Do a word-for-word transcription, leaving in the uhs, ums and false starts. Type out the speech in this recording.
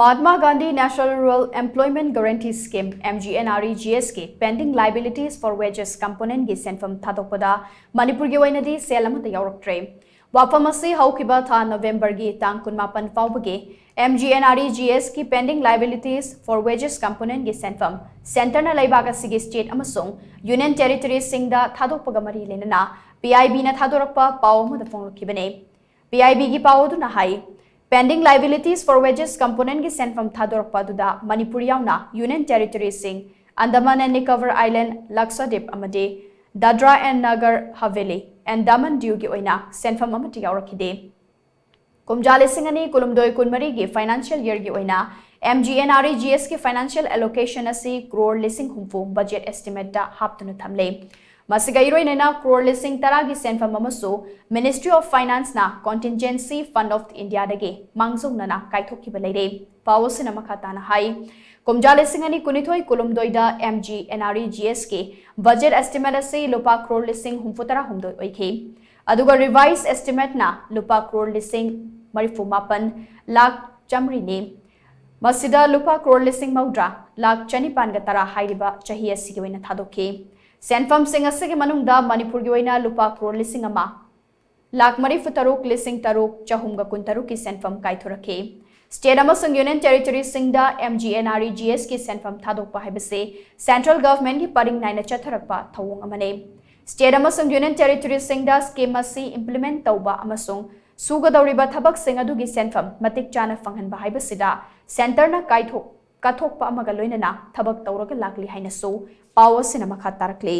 Mahatma Gandhi National Rural Employment Guarantee Scheme, M G N R E G S ꯀꯤ pending liabilities for wages component ꯒꯤ ꯁꯦꯟꯐꯝ ꯊꯥꯗꯣꯛꯄꯗ ꯃꯅꯤꯄꯨꯔꯒꯤ ꯑꯣꯏꯅꯗꯤ ꯁꯦꯜ ꯑꯃꯠꯇ ꯌꯥꯎꯔꯛꯇ꯭ꯔꯦ꯫ ꯋꯥꯐꯝ ꯑꯁꯤ ꯍꯧꯈꯤꯕ ꯊꯥ ꯅꯣꯚꯦꯝꯕꯔꯒꯤ ꯇꯥꯡ ꯀꯨꯟꯃꯥꯄꯟ ꯐꯥꯎꯕꯒꯤ M G N R E G S ꯀꯤ pending liabilities for wages component ꯒꯤ ꯁꯦꯟꯐꯝ centre ꯅ ꯂꯩꯕꯥꯛ ꯑꯁꯤꯒꯤ state ꯑꯃꯁꯨꯡ union territory ꯁꯤꯡꯗ ꯊꯥꯗꯣꯛꯄꯒ ꯃꯔꯤ ꯂꯩꯅꯅ P I B ꯅ ꯊꯥꯗꯣꯔꯛꯄ ꯄꯥꯎ ꯑꯃꯗ ꯐꯣꯡꯂꯛꯈꯤꯕꯅꯤ꯫ P I B ꯒꯤ ꯄꯥꯎ ꯑꯗꯨꯅ ꯍꯥꯏ, pending liabilities for wages component ꯒꯤ ꯁꯦꯟꯐꯝ ꯊꯥꯗꯣꯔꯛꯄ ꯑꯗꯨꯗ ꯃꯅꯤꯄꯨꯔ ꯌꯥꯎꯅ union territory ꯁꯤꯡ, Andaman and Nicobar Island, Lakshadweep ꯑꯃꯗꯤ Dadra and Nagar Haveli and Daman Diu ꯒꯤ ꯑꯣꯏꯅ ꯁꯦꯟꯐꯝ ꯑꯃꯠꯇ ꯌꯥꯎꯔꯛꯈꯤꯗꯦ꯫ ꯀꯨꯝꯖꯥ ꯂꯤꯁꯤꯡ ꯑꯅꯤ ꯀꯨꯟꯍꯨꯝꯗꯣꯏ ꯀꯨꯟꯃꯔꯤꯒꯤ financial year ꯒꯤ ꯑꯣꯏꯅ M G N R E G S ꯀꯤ financial allocation ꯑꯁꯤ crore ꯂꯤꯁꯤꯡ ꯍꯨꯝꯐꯨ budget estimate ꯇ ꯍꯥꯞꯇꯨꯅ ꯊꯝꯂꯦ꯫ ꯃꯁꯤꯒ ꯏꯔꯣꯏꯅꯅ crore ꯂꯤꯁꯤꯡ ꯇꯔꯥꯒꯤ ꯁꯦꯟꯐꯝ ꯑꯃꯁꯨ Ministry of Finance ꯅ Contingency Fund of India ꯗꯒꯤ ꯃꯥꯡꯖꯧꯅꯅ ꯀꯥꯏꯊꯣꯛꯈꯤꯕ ꯂꯩꯔꯦ꯫ ꯄꯥꯎ ꯑꯁꯤꯅ ꯃꯈꯥ ꯇꯥꯅ ꯍꯥꯏ, ꯀꯨꯝꯖꯥ ꯂꯤꯁꯤꯡ ꯑꯅꯤ ꯀꯨꯟꯅꯤꯊꯣꯏ ꯀꯨꯟꯍꯨꯝꯗꯣꯏꯗ M G N R E G S ꯀꯤ budget estimate ꯑꯁꯤ ꯂꯨꯄꯥ crore ꯂꯤꯁꯤꯡ ꯍꯨꯝꯐꯨ ꯇꯔꯥ ꯍꯨꯝꯗꯣꯏ ꯑꯣꯏꯈꯤ꯫ ꯑꯗꯨꯒ revised estimate ꯅ ꯂꯨꯄꯥ crore ꯂꯤꯁꯤꯡ ꯃꯔꯤꯐꯨ ꯃꯥꯄꯟ ꯂꯥꯈ ꯆꯥꯃꯔꯤꯅꯤ꯫ ꯃꯁꯤꯗ ꯂꯨꯄꯥ crore ꯂꯤꯁꯤꯡ ꯃꯧꯗ꯭ꯔꯥ ꯂꯥꯈ ꯆꯅꯤꯄꯥꯟꯒ ꯇꯔꯥ ꯍꯥꯏꯔꯤꯕ ꯆꯍꯤ ꯑꯁꯤꯒꯤ ꯑꯣꯏꯅ ꯊꯥꯗꯣꯛꯈꯤ꯫ ꯁꯦꯟꯐꯝꯁꯤꯡ ꯑꯁꯤꯒꯤ ꯃꯅꯨꯡꯗ ꯃꯅꯤꯄꯨꯔꯒꯤ ꯑꯣꯏꯅ ꯂꯨꯄꯥ crore ꯂꯤꯁꯤꯡ ꯑꯃ ꯂꯥꯈ ꯃꯔꯤꯐꯨ ꯇꯔꯨꯛ ꯂꯤꯁꯤꯡ ꯇꯔꯨꯛ ꯆꯍꯨꯝꯒ ꯀꯨꯟꯇꯔꯨꯛꯀꯤ ꯁꯦꯟꯐꯝ ꯀꯥꯏꯊꯣꯔꯛꯈꯤ꯫ State ꯑꯃꯁꯨꯡ union territory ꯁꯤꯡꯗ M G N R E G S ꯀꯤ ꯁꯦꯟꯐꯝ ꯊꯥꯗꯣꯛꯄ ꯍꯥꯏꯕꯁꯤ central government ꯀꯤ ꯄꯔꯤꯡ ꯅꯥꯏꯅ ꯆꯠꯊꯔꯛꯄ ꯊꯧꯑꯣꯡ ꯑꯃꯅꯤ꯫ State ꯑꯃꯁꯨꯡ union territory ꯁꯤꯡꯗ scheme ꯑꯁꯤ implement ꯇꯧꯕ ꯑꯃꯁꯨꯡ ꯁꯨꯒꯗꯧꯔꯤꯕ ꯊꯕꯛꯁꯤꯡ ꯑꯗꯨꯒꯤ ꯁꯦꯟꯐꯝ ꯃꯇꯤꯛ ꯆꯥꯅ ꯐꯪꯍꯟꯕ ꯍꯥꯏꯕꯁꯤꯗ centre ꯅ ꯀꯥꯏꯊꯣꯛ ꯀꯠꯊꯣꯛꯄ ꯑꯃꯒ ꯂꯣꯏꯅꯅ ꯊꯕꯛ ꯇꯧꯔꯒ ꯂꯥꯛꯂꯤ ꯍꯥꯏꯅꯁꯨ ꯄꯥꯎ ꯑꯁꯤꯅ ꯃꯈꯥ ꯇꯥꯔꯛꯂꯤ꯫